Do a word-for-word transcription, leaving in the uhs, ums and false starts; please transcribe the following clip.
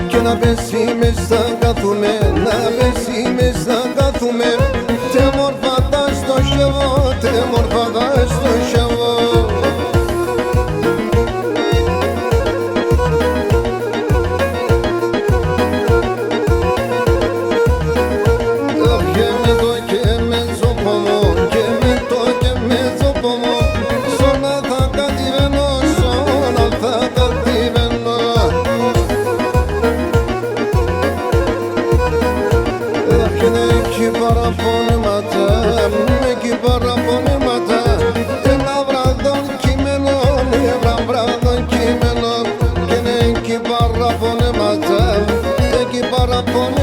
Κι να πέσουμε σ' τα κάθουμαι, να πέσουμε σ' τα κάθουμαι. Τ' έμορφα τα στοχεύω, τ' έμορφα τα στοχεύω. Αχ, και με το και με ζωπωμώ, και με το και με ζωπωμώ. Σώνα θα κατηβαίνω, σώνα θα κατηβαίνω. Αχ, είναι εκεί παραπονέματα, είναι εκεί παραπονέματα. Ένα βράδο κείμενο, ένα βράδο κείμενο. Και είναι εκεί παραπονέματα, εκεί παραπονέματα.